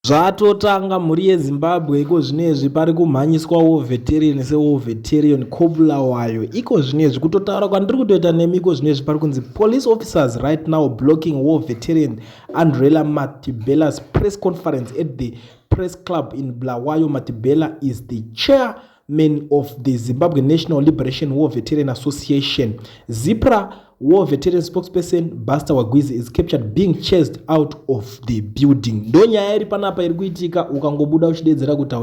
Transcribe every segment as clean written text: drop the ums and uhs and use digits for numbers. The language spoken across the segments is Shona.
Zvatotanga mhuri yeZimbabwe iko zvinezvi pari kumhanyiswa war veteran sewar veteran koBulawayo iko zvinezvi kutotaura kwandiri kutoita nemi iko zvinezvi pari kunzi police officers right now blocking war veteran Andrella Mathibela's press conference at the press club in Bulawayo. Mathibela is the chairman of the Zimbabwe National Liberation War Veteran Association. ZIPRA war veteran spokesperson Buster Wagwizi is captured being chased out of the building. Ndo nyaya iri panapa iri kuitika. Ukangobuda uchidedzera kuti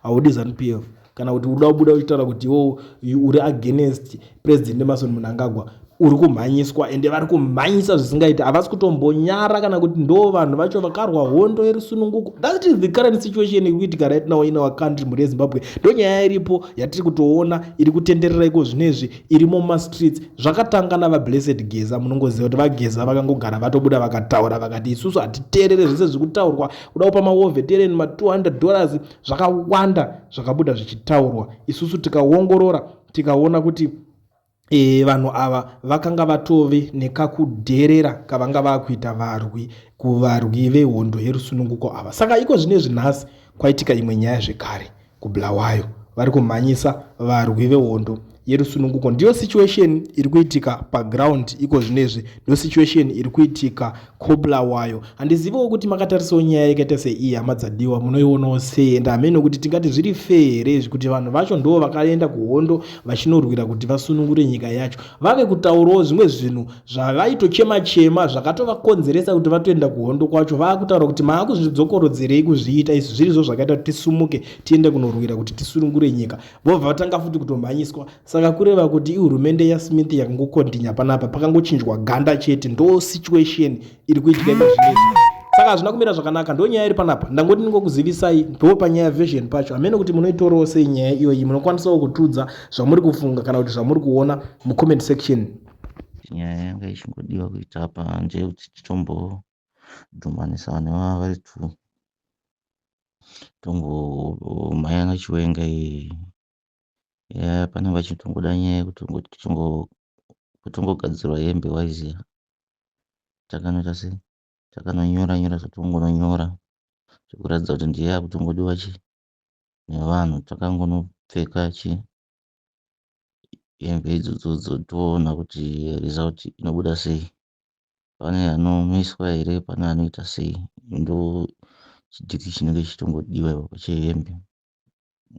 haudi ZANU-PF kana kuti uda kubuda uchitaura kuti iwo uri against President Emmerson Mnangagwa, uri kumhanyiswa, ende vari kumhanyisa zvisingaiti. Havasi kutombonyara kana kuti ndo vanhu vacho vakarwa hondo yerusununguko. That is the current situation iri kuitika right now in our country. Mhuri yeZimbabwe, ndo nyaya iripo yatiri kutoona iri kutenderera iko zvinezvi, irimo mumastreets. Zvakatanga navaBlessed Geza. Munongoziva kuti vaGeza vakangogara vatobuda vakataura vakati isusu hatiteerere zvese zviri kutaurwa kuda kupa mawar veteran ma$200. Zvakawanda zvakabuda zvichitaurwa. Isusu tikaongorora tikaona kuti vanhu ava vakanga vatove nekakudherera kavanga vakuita varwi kuvarwi vehondo yerusununguko ava. Saka iko zvinezvi nhasi kwaitika imwe nyaya zvekare kuBulawayo, vari kumhanyisa varwi vehondo yerusununguko. Ndiyo situation iri kuitika paground iko zvinezvi, ndo situation iri kuitika koBulawayo. Handiziviwo kuti makatarisawo nyaya yakaita seiyi, hama dzadiwa, munoionawo sei? Ende hamene kuti tingati zviri fair here izvi kuti vanhu vacho ndo vakaenda kuhondo vachinorwira kuti vasunungure nyika yacho, vave kutaurawo zvimwe zvinhu zvavaitochema chema zvakatovakonzeresa kuti vatoenda kuhondo kwacho, vaakutaura kuti maakuzvidzokorodzerei kuzviita izvi zvirizvo zvakaita kuti tisumuke tiende kunorwira kuti tisunungure nyika, vobva vatanga futi kutomhanyiswa? Saka kureva kuti ihurumende yaSmith yakangokontinya panapa, pakangochinjwa ganda chete. Ndo situation iri kuitika iko zvinezvi. Saka hazvina kumira zvakanaka. Ndo nyaya iri panapa, ndangoti ndingokuzivisai. Ndo panyaya version pacho. Hamene kuti munoitorawo sei nyaya iyoyi. Munokwanisawo kutudza zvamuri kufunga kana kuti zvamuri kuona mucomment section. Nyaya yanga ichingodiwa kuita apa ndeyekuti titombodhumanisa nevava vari two, tombomhanya naChiwenga iyi. Ya, pane vachitongoda nyaya yekuti kutongogadzirwa hembe waiziya. Takanoita sei, takanonyora nyora zvatongononyora zvekuratidza kuti ndiye akutongodiwa chi nevanhu. Takangonopfeka chi hembe idzodzodzo, toona kuti result inobuda sei. Pane anomiswa here? Pane anoita sei? Ndo chidhiri chinenge chichitongodiwa ipapo chehembe.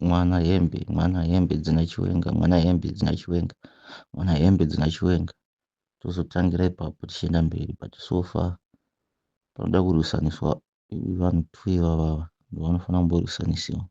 Mwana hembe, mwana hembe dzina Chiwenga, mwana hembe dzina Chiwenga, mwana hembe dzina Chiwenga. Tozotangira ipapo tichienda mberi, but so far panoda kurwisaniswa vanhu two ivavava, ndovanofanira kumborwisanisiwa.